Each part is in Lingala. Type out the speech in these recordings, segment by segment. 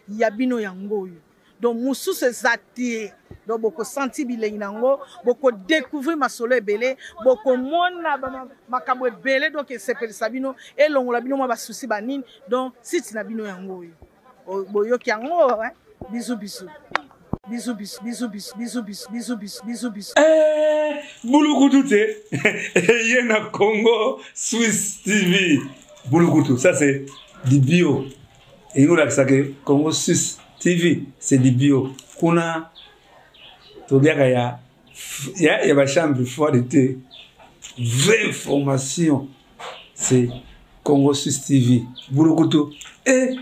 Ya bino yango oyo, donc mosusu eza te. Donc bokosanti bilengi na yango, bokodécouvrir masolo ebele, bokomona makambo ebele. Donc esepelisa bino, elongola bino mwa basusi banini. Donc site na bino yango oyo, boyoki yango, hein? Bisous, bisous, bisous, bisous, bisous, bisous, bisous, bisous, bisous, bisous, bisous, bisous. Eh, bulukutu te ye na Congo Suisse TV. Bulukutu, ça c'est du bio. Elingi kolakisa ke Congo Suisse TV, c'est du bio. Kuna toliaka ya bachambre froide te. Vraie information, c'est Congo Suisse TV. Bulukutu e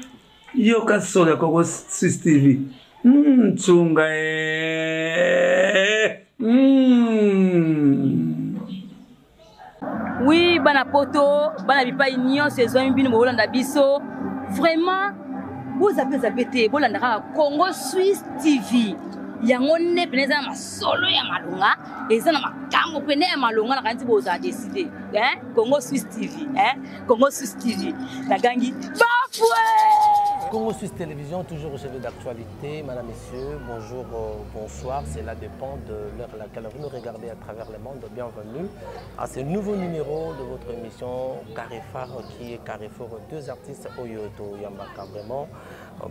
yoka solo ya Congo Suisse TV. Tsunga e. Oui, bana poto, bana bipai nyonso ezwami bino, bolanda biso vraiment, bozape zape te, bolanda kaka Congo Suisse TV. Yango nde pene eza na masolo ya malonga, eza na makambo pene ya malonga. Na kanisi bozala décide, hein? Congo Suisse TV, hein? Congo Suisse TV, nagangi bafwe. Congo Suisse Télévision, toujours au chef d'actualité. Madame, Messieurs, bonjour, bonsoir. Cela dépend de l'heure à laquelle vous nous regardez à travers le monde. Bienvenue à ce nouveau numéro de votre émission Carrefour, qui est Carrefour deux artistes oyo toyambaka vraiment,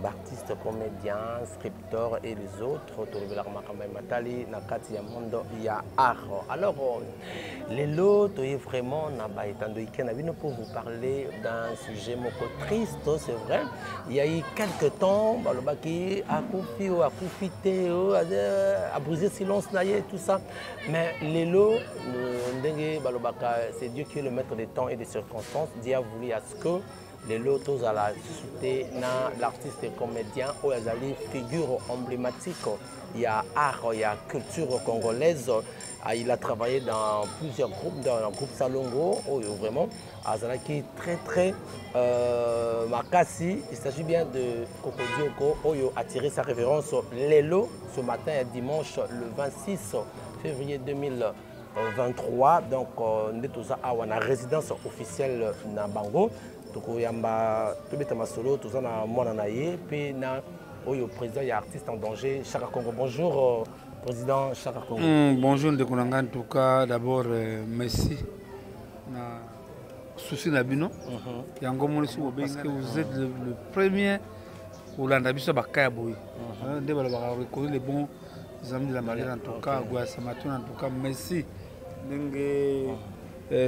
artistes, comédiens, scripteurs et les autres. Tolobelaka makambo ya matali na kati ya monde ya art. Alors, lelo toye vraiment na ba etando ike na bino pour vous parler d'un sujet moko triste, c'est vrai. Il y a eu quelque temps, balobaki akufi o akufi te, o a brisé silence na ye, tout ça. Mais lelo, ndenge balobaka, c'est Dieu qui est le maître des temps et des circonstances. Dieu a voulu à ce que lelo tozala lisusu te na l'artiste et comédien oyo azali figure emblématique ya art, ya culture congolaise. Ah, il a travaillé dans plusieurs groupes, dans le groupe Salongo oyo vraiment azalaki très très makasi. Il s'agit bien de Kokodioko oyo a tiré sa révérence lelo ce matin ya dimanche le 26 février 2023. Donc nde toza awa na résidence officielle na bango, tokoyamba, tobeta masolo. Toza na mwana na ye mpe na oyo président ya Artiste en Danger, Chaka Congo. Bonjour, président Chaka Congo. Bonjour ndeko na ngai. En tout cas, d'abord merci na souci na bino. Yango moni soki bobengi, parce que vous êtes le premier kolanda biso baka ya boye. Nde balobaka reconnu les bons amis de la mariage. En tout cas, Goya Samatuna, en tout cas merci ndenge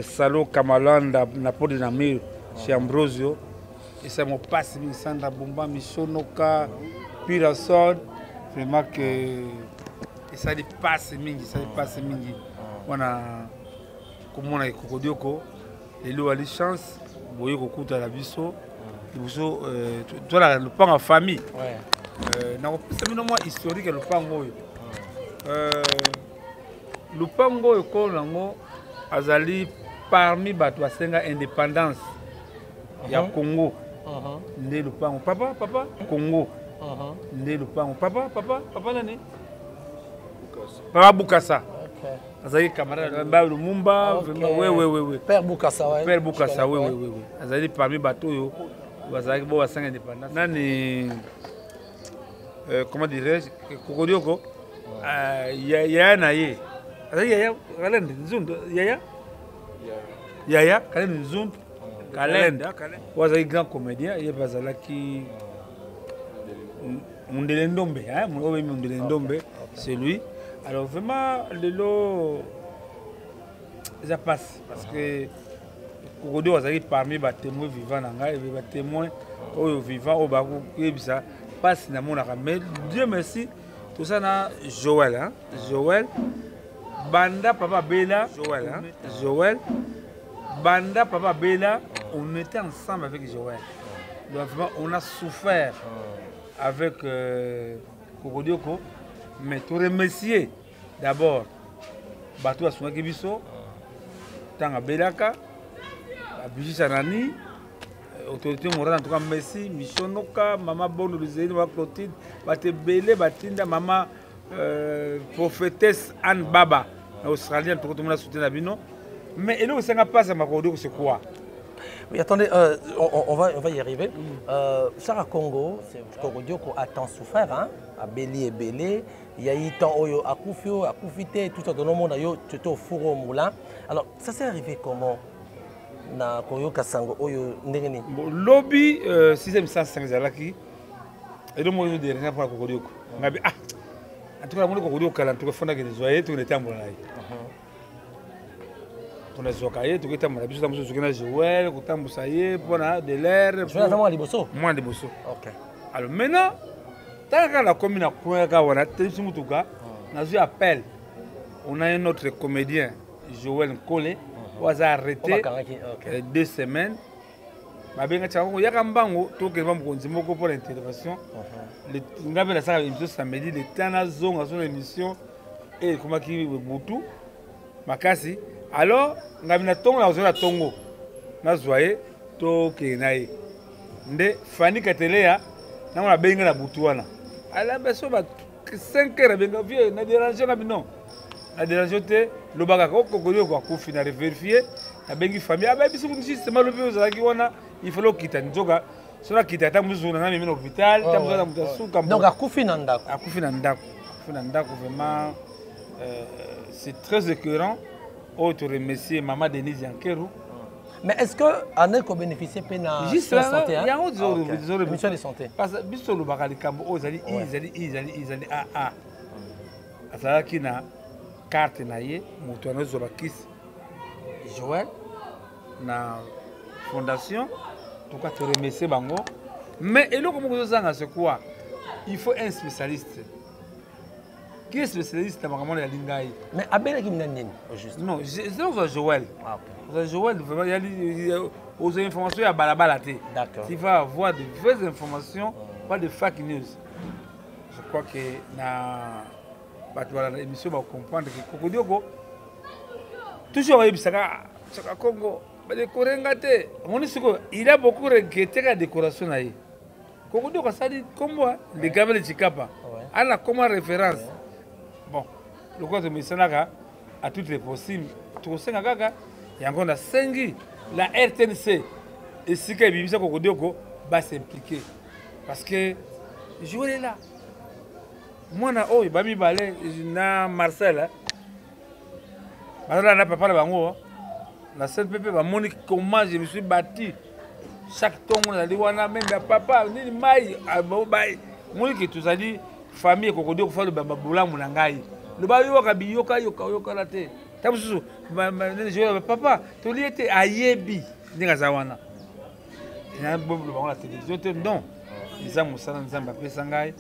Salo Kamalanda na Pode na Mur chez Ambrosio esa mopasi mingi, Sandra Bomba Misonoka Pirasol, vraiment que esali pasi mingi, esali pasi mingi wana komona Ekokodioko lelo ali chance boye kokutana biso liboso. Tolaka lopango ya famille. Nakopesa bino mwa historique ya lopango oyo. Lopango oyo, kolo nango azali parmi bato basenga indépendance ya Congo. Nde lopango papa Congo, nde lopango papa nani, papa Bukasa, azalaki camarade ba Lumumba. Wewewewe. Père Bukasa, ouais. Père Bukasa, wewewewe, azali parmi bato oyo bazalaki bo basenga indépendance. Nani, comment dirais-je, Kokodioko, yaya na ye azalaki yaya Kalende Nzundu, yaya Kalende Nzundu Kalende, oyo azalaki grand comédien. Ye mpe azalaki Mundele Ndombe, oyo bengi Mundele Ndombe, c'est lui. Alors vraiment lelo eza passe parce que Kokodio azalaki parmi batémoin vivant na ngai, batémoin oyo vivant oyo bakoyebisa mpasi namonaka. Mais Dieu merci, toza na Joël, hein? Joël, banda papa Bela, Joël, hein? Joël, banda papa Bela, on était ensemble avec Joël. Donc vraiment on a souffert avec Kokodioko. Mais to remercier d'abord bato basungaki biso ntango abelaka, babijisa nani, autorité morale. En tout cas merci Misonoka, mama Bono Luzeli, mama Clotilde, bato ebele batinda, mama prophétesse Anne Baba na Australie. En tout cas tomona soutien na bino. Mais eloko esanga mpasi ya Makodioko, c'est quoi? Oui, attendez, euh, on, on, va, on va y arriver. Mm. Euh, Sarah Congo, c'est Kokodioko a tant souffert, hein, abeli ebele, il y a eu tant oyo akufi oyo akufi te, tout ça dans le monde yo, tu étais au four au moulin. Alors, ça s'est arrivé comment na koyoka sango oyo ndenge nini? Bon, lobi euh, 6e 105 ezalaki eloko moko ezoderange mpona Kokodioko. Ngabi ah en tout cas namoni Kokodioko kala en tout cas fondaki ezwa ye tokende tambola na ye. Mpona zwaka ye tokoki tambola biso mosusu soki na Joël kotambusa ye mpona de l'air. Mwana liboso. Mwana liboso. Ok. Alors maintenant tala kaka nakomi na coin kaka wana telisi motuka nazwi appel. On a un autre comédien Joël Nkole oyo aza arrêté 2 semaines. Babengaki yango yaka mbango tokende ba mokonzi moko mpona intervention. Nga mpe nasalaka émission samedi, le temps nazonga so na émission e ekomaki butu makasi. Alors ngabi na ntongo nazwa na ntongo nazwa ye tokende na ye nde Fani Kateleya nango nabengi na butu wana alaba so ba 5 heures abenga vieux na dérange ngabi non na dérange te loba kaka okokoli oko akufi na revérifie nabengi famille abayebi soki justement lobi ozalaki wana il fallait okita nzoka so nakita ata mosusu na memi na hôpital ta mosusu na moto asuka. Donc akufi na ndako? Akufi na ndako, akufi na ndako. Vraiment euh, c'est très écœurant. Oyo toremercier mama Denise Yankeru. Mais est-ce que ane kobénéficier mpe na Juste santé? Yango. Mission de santé. Parce que biso tolobaka likambo oyo ezali i ezali i ezali i ezali aa azalaki na carte na ye moto anozwa bakisi Joël na fondation toka toremercier bango. Mais eloko moko ezozanga, c'est quoi? Il faut un spécialiste qui est spécialiste na makambo wana yali ngai. Mais abelaki na nini au juste? Non, ozwa Joël. Ah, ok. Ozwa Joël vraiment yali ozwa information ya balabala te. Tu vas avoir de vraies informations, pas de fake news. Je crois que na bato balanda émission bacomprendre que Kokodioko toujours bayebisaka Saka Congo badécorer nga te. Omoni sikoyo il a beaucoup regretté ka décoration na ye. Kokodioko asali kombo Legabele Chikapa ana koma référence. Bon, lokola tomisanaka à toutes les possibles tokosenga kaka yango nasengi la RTNC esika ebimisa Kokodioko bas'impliquer parce que Joël est là mwana oyo bamibale na Marcel bazala na papa na bango na CNPP bamoni comment je me suis bâti chaque ntongo nazali wana meme ya papa nini mai moni ke tozali famille ekokodi kofa loba bolamu na ngai loba yoka biyoka yoka oyokana te ta mosusu papa tolie te ayebi ndenge aza wana bango na télévision te. Non, eza mosala Nzambe apesa ngai.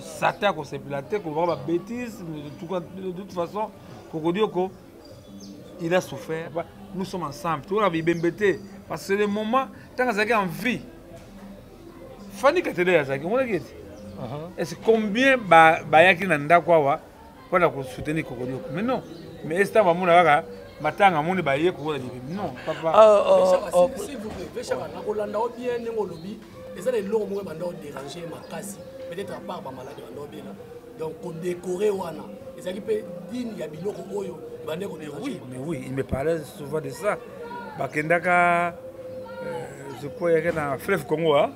Satan akosepela te kolobaka babêtise. De toute façon Kokodioko il a souffert, nous sommes ensemble tokola bibembe te parce que c'est le moment ntango azalaki en vie. Fani Katele azalaki omonaki ete est ce combien bayaki na ndako awa mpona kosoutenir Kokodioko? Mais non, mais est ntango bamona kaka matanga amoni baye kokola bibembe non papa. S'il vous plaît, Vechaka, nakolanda o bien ndenge olobi eza na eloko moko ebanda odéranger makasi peut-être à part bamaladi banda obela. Donc kodécorer wana ezalaki mpe digne ya biloko oyo ebande kodéranger? Oui, mais oui, il me parlait souvent de ça. Bakendaka je crois yaki na Fleuve Congo, ah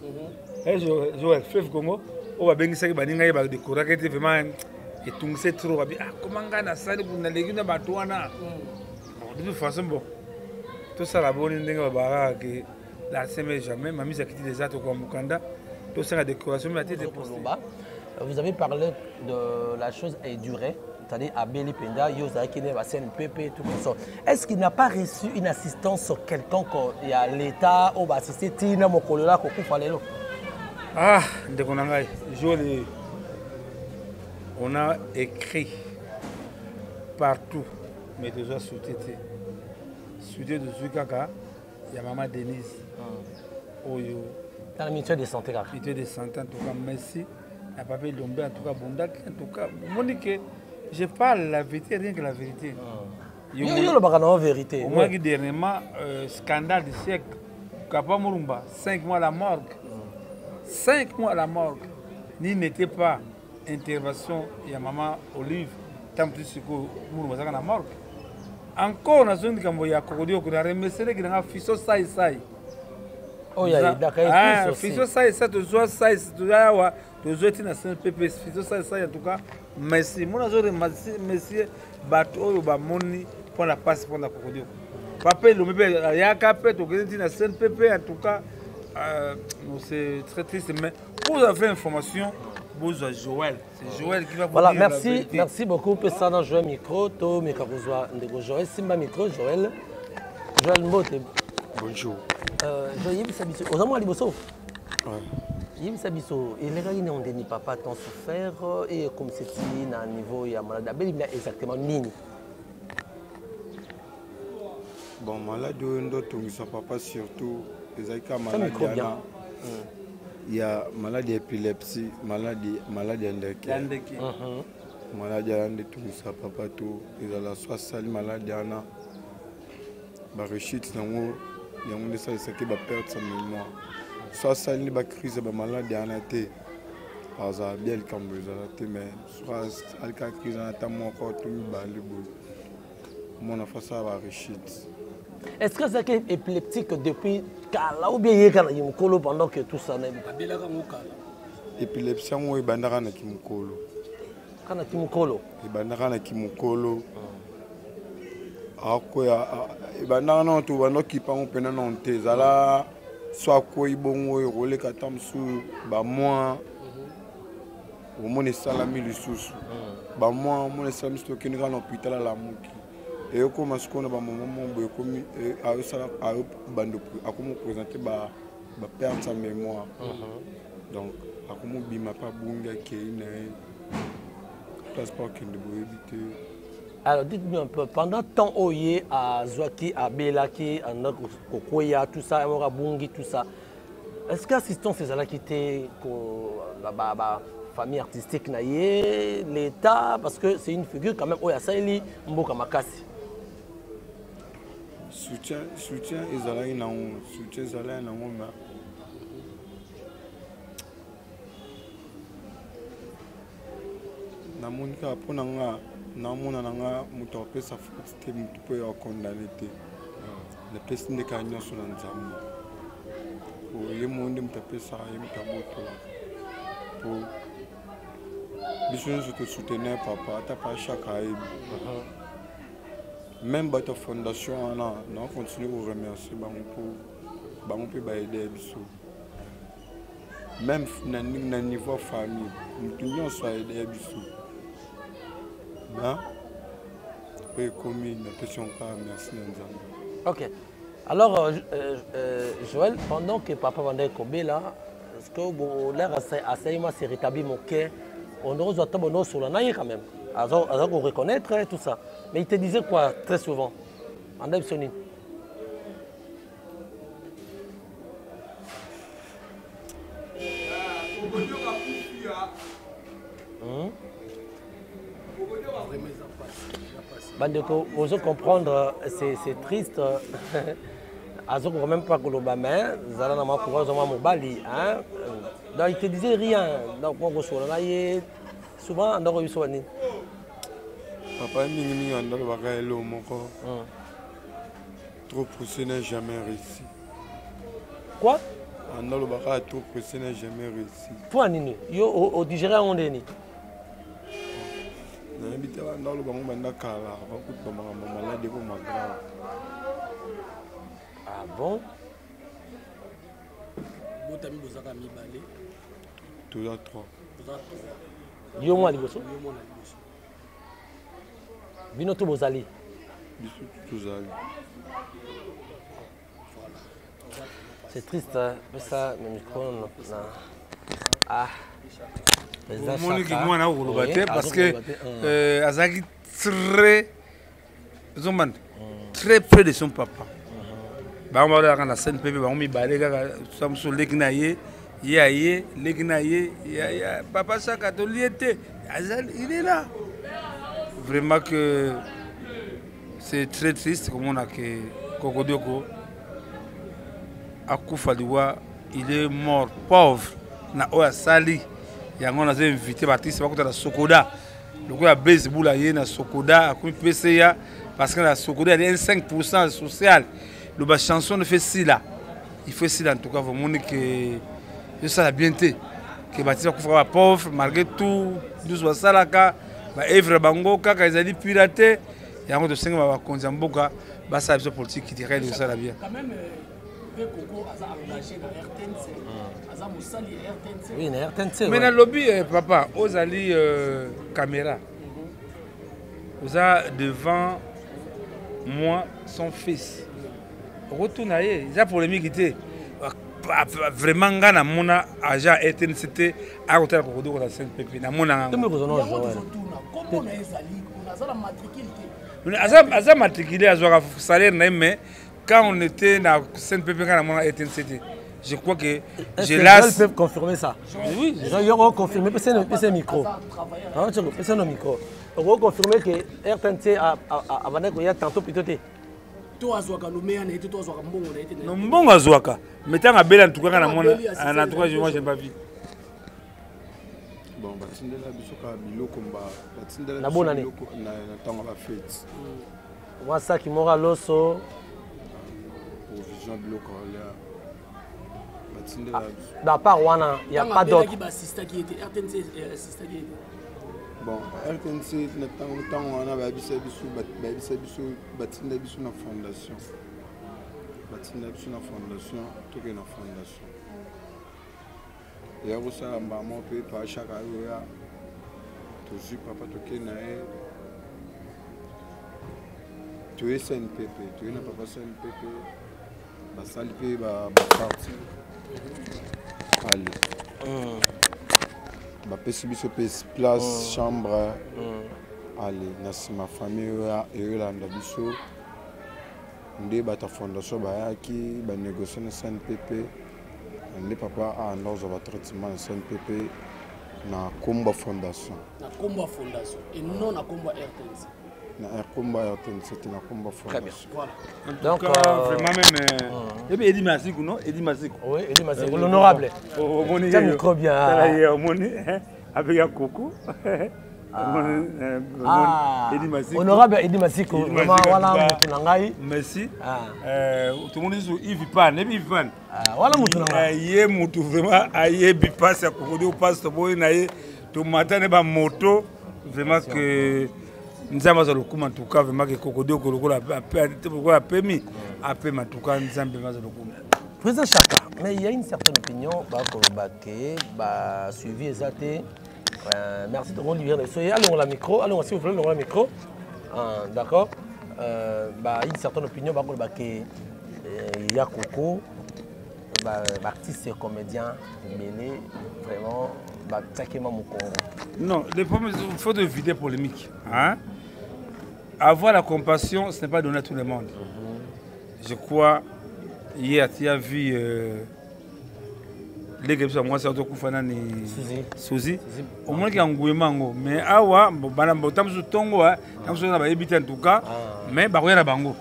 Joël Fleuve Congo oyo babengisaki baninga ye badécoraki ete vraiment etungise trop babi ah koma ngai nasali naleki na bato wana. Bon, de toute façon bon tosala boni ndenge babakaka ke la semaine jamais mamisi akiti déjà tokoka mokanda tosala décoration mais ate. Vous avez parlé de la chose est durée, c'est-à-dire abeli mpenza, yo ozalaki ne baCNPP tout comme ça. Est-ce qu'il n'a pas reçu une assistance quelconque ya l'État oyo baassiste ntina mokolo la kokufa lelo? Ah, ndeko na ngai Joël, on a écrit partout mais tozwa soutien te. Soutien tozwi kaka ya mama Denise oyo. Dans la mutuelle de santé kaka. Mutuelle de santé. En tout cas merci na papa Elombe. En tout cas bondaki, en tout cas omoni ke je parle la vérité, rien que la vérité. Yo olobaka nango vérité. Omonaki dernièrement scandale du siècle, Papa Murumba, 5 mois à la morgue, 5 mois à la morgue. Ni n'était pas intervention ya mama Olive ntango mosusu sikoyo Murumba azalaka na morgue. Encore nazongi likambo ya kokodioko na remercie leki na nga fiso sai sai. Oyo ayedaka ye Ah, plus aussi. Fiso sai sai tozwa sai tozwa awa tozwa ti na CNPP fiso sai sai en tout cas merci. Mona nazo remercier bato oyo bamoni mpo na pasi mpo na kokodioko. Papa Elombe mpe ayaka mpe tokende ti na CNPP en tout cas non, c'est très triste mais pour vous avez information bozwa Joël. C'est Joël qui va vous Voilà, dire la merci, vérité. merci beaucoup. Pesa na Joël micro, to meka kozwa ndeko Joël simba micro Joël. Joël Mbote. Bonjour. Joël yebisa biso, oza mwa liboso? Ouais. Yebisa biso, elekaki nini ndeni papa tant souffert et comme c'est na niveau ya malade abeli na exactement nini? Bon, malade oyo ndo tongisa papa surtout ezalaki kaka Ça malade micro bien. wana ya malade ya épilepsie, malade malade ya ndeke. Ya ndeke. Malade wana nde tongisa papa to ezala so asali malade wana barechute nango yango nde esalisaki baperte sa mémoire. So asali nde bacrise ya bamalade wana te azala bien likambo ezala te mais soki asali kaka crise wana ata moko to mibale boye omona fo asala barechute. Est-ce que c'est épileptique depuis kala ou bien yeka na kimokolo pendant que tout ça na Abelaka ngo kala. Épilepsie yango ebandaka na kimokolo. Kana kimokolo. Ebandaka na kimokolo. Akoya ebandaka nano to banda okipa yango mpena nano te ezala so akwei bongo ekoleka ata mosusu bamwa omona esalami lisusu bamwa omona esalami lisusu tokende kaka na hôpital alamuki eyokoma sikoyo na bamoma moko boye ekomi ayosala ayobanda akomi kopresente baperte sa mémoire donc akomi obima mpe abungi akei na ye place mpo akende boyebi te. Alors dites-nous un peu, pendant temps oye azwaki abelaki anda kokweya tout ça moko abungi tout ça, est-ce que assistance ezalaki te ko ba famille artistique na ye, l'État, parce que c'est une figure quand même oyo asaleli mboka makasi? Soutien, soutien ezalaki nango, soutien ezalaki nango mais namoni kaka mpo na nga namona na nga moto apesa faute te moto mpo oyo akondane te napesi nde kaka nyonso na Nzambe po ye moko nde moto apesaka ye moto abotolaka po biso nyonso tosoutenir papa ata pa chaka ayebi même bato ya fondation wana na continue koremercier bango mpo bango mpe baede biso même na niveau ya famille moto nyonso aede biso na oyo ekomi napesi yango kaka merci na Nzambe. Ok. Alors, Joël, pendant que papa bandaki kobela, est-ce que bon, l'air assaillement s'est rétabli moke, on ose attendre bon sur la naïe quand même. Alors, alors reconnaître hein, tout ça. Mais il te disait quoi très souvent? André Soni. Bandeko, ozo comprendre, c'est triste. Azo quand même pas koloba mais zala na ma courage ma mobali hein. Donc il te disait rien. Donc on reçoit là ye souvent ndoko biso ni. Papa mingi mingi andalo baka elo moko. Trop poussé n'a jamais réussi. Quoi? Andalo baka trop poussé n'a jamais réussi. Pour nini? Yo o digérer on ndeni. Nayebi te bandalo bango banda kala bakuti bamakambo malade ekoma grave. Ah bon? Botami bozaka mibale. Toza 3. Toza 3. Yo mwa liboso? Yo mwana liboso. Bino to bozali? Biso tozali. C'est triste, hein? Mais ça, le micro, non, non. Ah. Omoni mwana akoloba te parce que azalaki très ozomanda très près de son papa. Bango balolaka na scène mpe bango mibale kaka sa mosusu leki na ye ye aye leki na ye ya papa Chaka tolie te azali il est là. Vraiment que c'est très triste komona ke Kokodioko akufa liwa, il est mort pauvre na oyo asali yango. Nazo invité baartiste bakota na Sokoda lokola Blaise Bula ye na Sokoda akomi PCA. Parce que na Sokode il y a 5% social. Le ba chanson ne fait si là. Il faut si là en tout cas vraiment que ça la bien té. Que ba tika kufa ba pauvre malgré tout nous basalaka ba œuvre bango kaka ezali piraté yango tosenga ba bakonzi ya mboka basala biso politique culturelle ezosala bien. Quand même euh, Koko aza engagé na RTNC, aza mosali ya RTNC. Oui, na RTNC. Mais nalobi eh, papa ozali euh, caméra oza devant moi son fils okotuna ye eza polémique te vraiment nga namona agent rtnc te akotala kokodoko na cnpp namona aza matricule azwaka salaire na ye mais quand on était na cnpp nga namona rtnc te je crois que je laisse peuvent confirmer ça oui ils ont confirmé pesa micro pesa no micro okoki confirmer que rtnc abandaki koya tantôt plutôt te to azwaka lomeya na ye te to azwaka mbongo na ye te no mbongo azwaka mais ntango abeli en tout cas nga namona en tout cas moi j'ai pas vu bon batindela biso kaka biloko mba batindela na bonne année na ntango ya bafete mwa saki moko ya loso provision biloko ya batindela biso à part wana ya pas d'autre bassistaki ye te rtnc assistaki ye te bon rtnc na ntango ntango wana bayebisa biso bayebisa biso batinda biso na fondation batinda biso na fondation tokende na fondation eya kosala mbama mpe pashaka oya tozwi papa tokei na ye toye cnpp toye na papa cnpp basali mpe baparti ale mm. bapesi biso mpe place mm. chambre mm. ale na nsima famille eyolanda biso nde bato ya fondation bayaki banegocie na cnpp nde papa aanda kozwa batraitement na cnpp na kombo fondation na kombo fondation et non na kombo rtnc na kombo rtnc te na kombo fondation voilà donc cas, euh, vraiment même euh, ebi Edi Masiku non Edi Masiku oui Edi Masiku euh, l'honorable oh, omoni oh, micro bien tala ye omoni avec ya koko Ah. Ah. Honorable Edi Masiku, vraiment wana mutu na ngai. Merci. Ah. Euh, tomoni lisusu Yves Pan, ebi Yves Pan. Ah, wana mutu na ngai. Euh, ye mutu vraiment ayebi pasi ya kokodi pasi toboyi na ye tomata ne ba moto vraiment que nzambe azwa lokumu en tout cas vraiment que kokodioko lokola apemi apema en tout cas nzambe azwa lokumu. Président Chaka, mais il y a une certaine opinion, bah, que bah, suivi eza te. Euh, merci de rendre lumière. Soyez allons la micro, allons s'il vous plaît, la micro. Ah, d'accord. Euh, bah, une certaine opinion, bah, bah, que euh, ya Coco, bah, bah, artiste et comédien, belé, vraiment, bah, tchakema Mukongo. Non, le problème, il faut éviter polémique. Hein? Avoir la compassion, ce n'est pas donné à tout le monde. Mm -hmm. Je crois, hier, tu as vu. Euh, leke biso ya mwasi azokufa nani suzi omonaki ya nguyema yango mais awa bana ta mosusu ntongo ta mosusu na bayebi te en tout cas ah. mais bakoya na bango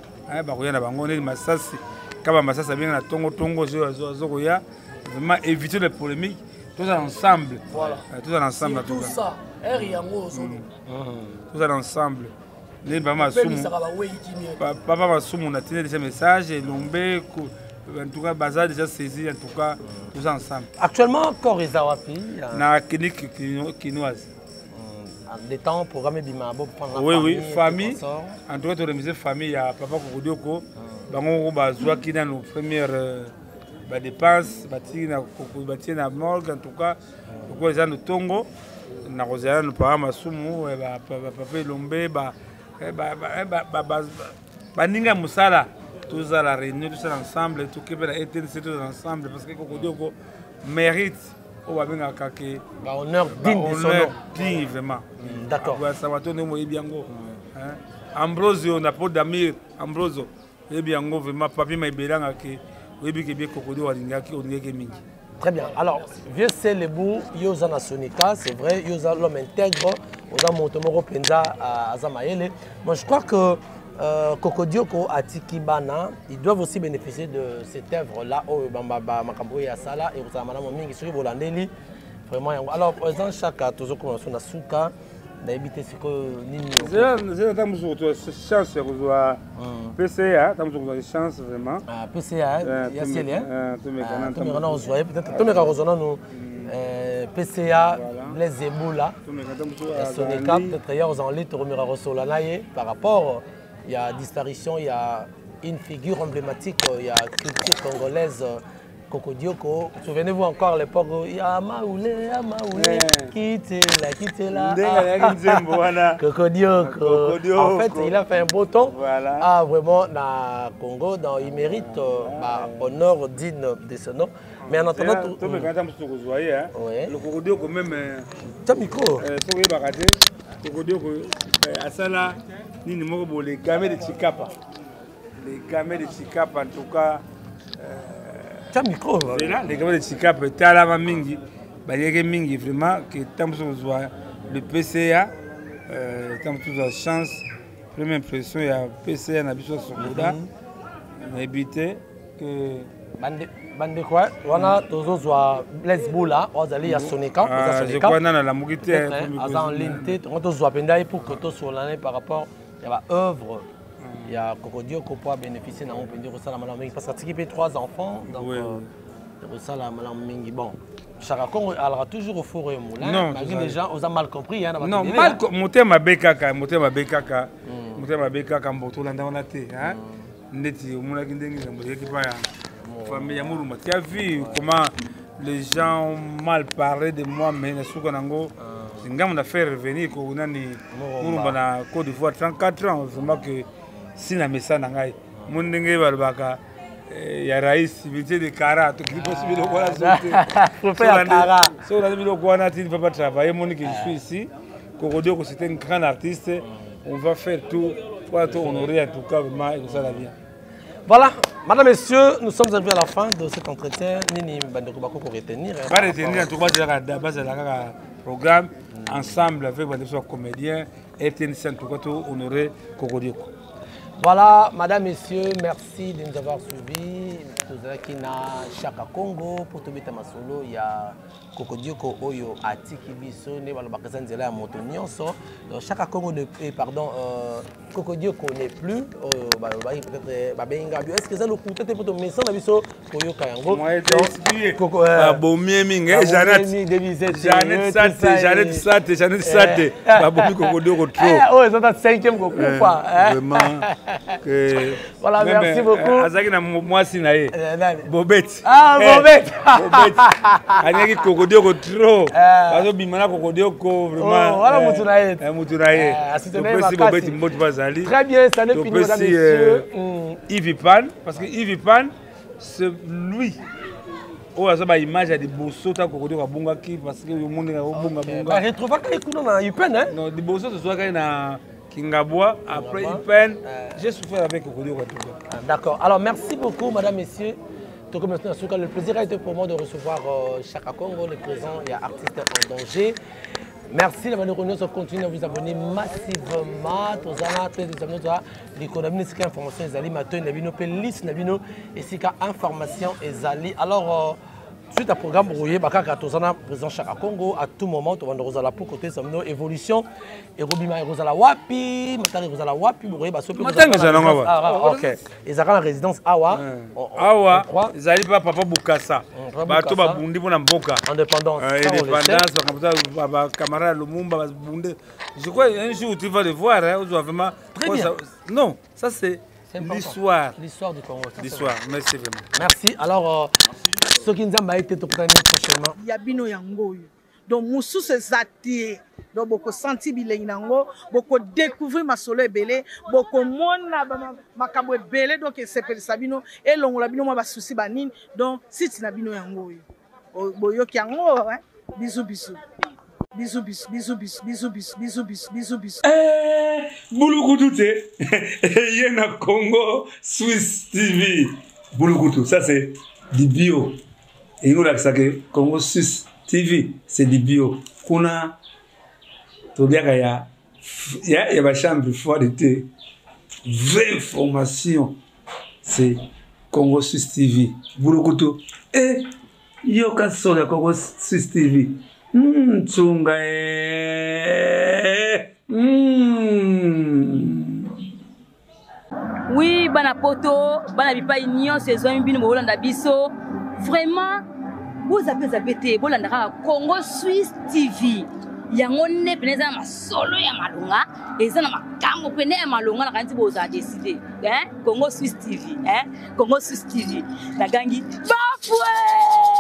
bakoya na bango neti masasi kaba masasi abenga na ntongo ntongo azokoya vraiment éviter les polémiques tozala ensemble tozala ensemble tozala ensemble nde papa masumu papa masumu natindi déjà message elombe en tout cas baza déjà saisi en tout cas tous ensemble actuellement corps eza wapi na clinique kinoise hmm, des temps programme ebima bo prendre oui oui famille en tout cas toremise famille ya papa kokodioko hmm. bango moko bazwaki nano première euh, badepense batie na batie na morgue en tout cas lokola eza notongo nakozala nano papa masumu eh, papa elombe eh, eh, baninga ya mosala tozala réunion tosala ensemble toke mpe na etnc tozala ensemble parce que kokodioko mérite oyo babengaka ke bahonneur digne vraiment mm, d'accord sabato ndenge moyebi yango mm. ambrosio na po damir ambrosio oyebi yango vraiment papi maibelanga ke oyebi ke bie kokodo alingaki olingaki mingi Très bien. Alors, vieux Selebou, Yoza na Sonika, c'est vrai, Yoza l'homme intègre, Oza moto moko penza aza mayele. Moi, je crois que euh, Kokodioko Atiki Bana, ils doivent aussi bénéficier de cette œuvre-là, oh, Bamba Makambo ya Sala, et Oza Madame Mingi, soki bolandeli, vraiment yango. Alors, président Chaka, toujours comme na suka, Nayebi te sikoyo nini. Zela ntango mosusu kozwa chance ya kozwa PCA, ntango mosusu kozwa chance vraiment. Ah, PCA ya ciel, tomeka na kozwa ye peut-être, tomeka kozwa nanu PCA Blaise Ebola ya Sonica, peut-être ya kozwa en ligne, tokomeka kosola na ye par rapport ya disparition ya une figure emblématique ya culture congolaise, Kokodioko. Souvenez-vous encore à l'époque, Yamaoulé, Yamaoulé, quittez-la, quittez-la. Kokodioko. En fait, il a fait un beau temps. Voilà. Ah, vraiment, na Congo, dans, il mérite bah, honneur digne de ce nom. Mais en attendant. Tout le monde, Le Kokodioko même. Tiens, micro. Kokodioko, Asala, Nini Morobo, les gamins de Chikapa. Les gamins de Chikapa, en tout cas. Tiens, micro. Là, les gamins de Chikapa, talama mingi, bayeke mingi vraiment que tant kozwa le PCA, tant kozwa chance, première impression ya PCA na biso Sokoda, nayebi te que Bandeko wana tozozwa Blaise Bula oyo azali ya Sonica. Je crois nana nalamuki te. Aza en ligne te. Tongo tozwa mpenza ye pour que tosolana par rapport ya baœuvre ya Kokodioko po abénéficie nango mpenza, ekosala malamu mingi parce que atiki mpe trois enfants, donc ekosala malamu mingi. Bon, Chaka Congo alaka toujours au four et au moulin. Non, malgré les gens oza mal compris hein, na non, mal, motema mabe kaka, motema mabe kaka, motema mabe kaka. Mbo tolanda wana te, neti omonaki ndenge likambo ezalaki pa ya famille ya Molumba. Tu as vu comment les gens ont mal parlé de moi, mais na suka nango ngambo na faire revenir ko nani Molumba na Côte d'Ivoire, 34 ans vraiment que si na mesa na ngai mo ndenge balobaka ya rais civilité de Kara, tokili mposi biloko wana so te. So olandi biloko wana ti ne va pas travailler. Monique, je suis ici. Kokodioko, c'est un grand artiste, on va faire tout pour être honoré. En tout cas, vraiment ekosala bien. Voilà, madame, messieurs, nous sommes arrivés à la fin de cet entretien. Nini bandeko bako ko retenir? Ba retenir, en tout cas, bazala kaka programme ensemble avec bandeko comédien RTNC, en tout cas, to honorer Kokodioko. Voilà, madame, messieurs, merci de nous avoir suivis. Tozalaki na Chaka Congo pour tobeta masolo ya Kokodioko oyo atiki biso. Nde balobaka eza nzela ya moto nyonso. Donc Chaka Congo ne, eh, pardon, Kokodioko n'est plus. Oyo balobaki peut-être babenga bio. Est-ce que eza lokuta te? Po tomesa na biso koyoka yango. Babomi ye mingi. Janet Sate, Janet Sate, Janet Sate, babomi Kokodioko trop. Oyo eza ta cinquième kokufa. Vraiment. Voilà, merci beaucoup. Azalaki na mwasi na ye Bobet. Ah, Bobet. Bobet alingaki Kokodioko trop, bazobima na Kokodioko vraiment. Wana mutu na ye. Mutu na ye. Topesi Bobet mbote bazali. Très bien, ça n'est fini, mesdames, messieurs. Yves Pan, parce que Yves Pan, c'est lui oyo aza baimage ya liboso ta Kokodioko abungaki, parce que yo ndenge akobungabunga. Baretrouvaka ye kuna na UPN? Non, liboso tozwaka ye na Kingabwa, après UPN. J'ai souffert avec Kokodioko en tout cas. D'accord. Alors merci beaucoup, madame, messieurs. Tout comme le plaisir a été pour moi de recevoir Chaka Congo, le président et artiste en danger. Merci d'avoir nous rejoint. Continuez à vous abonner massivement. Tozala, tozala, l'économie, c'est information ezali, matoi na bino pe liste na bino esika information ezali. Alors, suite à programme boyeba kaka tozana président Chaka Congo à tout moment tobanda kozala pour côté samno évolution ekobima, ekozala wapi matanga, ekozala wapi, bokoyeba soki Matanga ezala nango awa. Ok, ezalaka na résidence awa. Awa ezali pa papa Bukasa, bato babundi mpona mboka. Indépendance. Indépendance, bacamarade Lumumba babunde. Je crois un jour tu vas le voir, hein, ozwa vraiment. Très bien. Non, ça c'est l'histoire. L'histoire du Congo. L'histoire, merci vraiment. Merci. Alors, soki Nzambe aye te, tokutani prochainement. Ya bino yango oyo. Donc mosusu eza te. Donc bokosanti bilengi nango, bokodécouvrir masolo ebele, bokomona makambo ebele. Donc esepelisa bino, elongola bino mwa basusi banini. Donc site na bino yango oyo, boyoki yango. Bisous, bisous, bisous, bisous, bisous, bisous, bisous, bisous, bisous, bisous, bisous, bisous. Bulukutu te ye na Congo Swiss TV. Bulukutu, ça c'est du bio. Elingi olakisa ke Congo Swiss TV, c'est du bio. Kuna toliaka ya bachambre froide te. Vraie information, c'est Congo Swiss TV. Bulukutu e yoka solo ya Congo Swiss TV. Ntunga e. Bana poto, bana bipai nyonso ezwami bino bolanda biso. Vraiment bozape zape te, bolanda kaka Congo Suisse TV. Yango nde pene eza na masolo ya malonga, eza na makambo pene ya malonga na kanisi bozala décider. Hein? Congo Suisse TV, hein? Congo Suisse TV. Nagangi bafwe!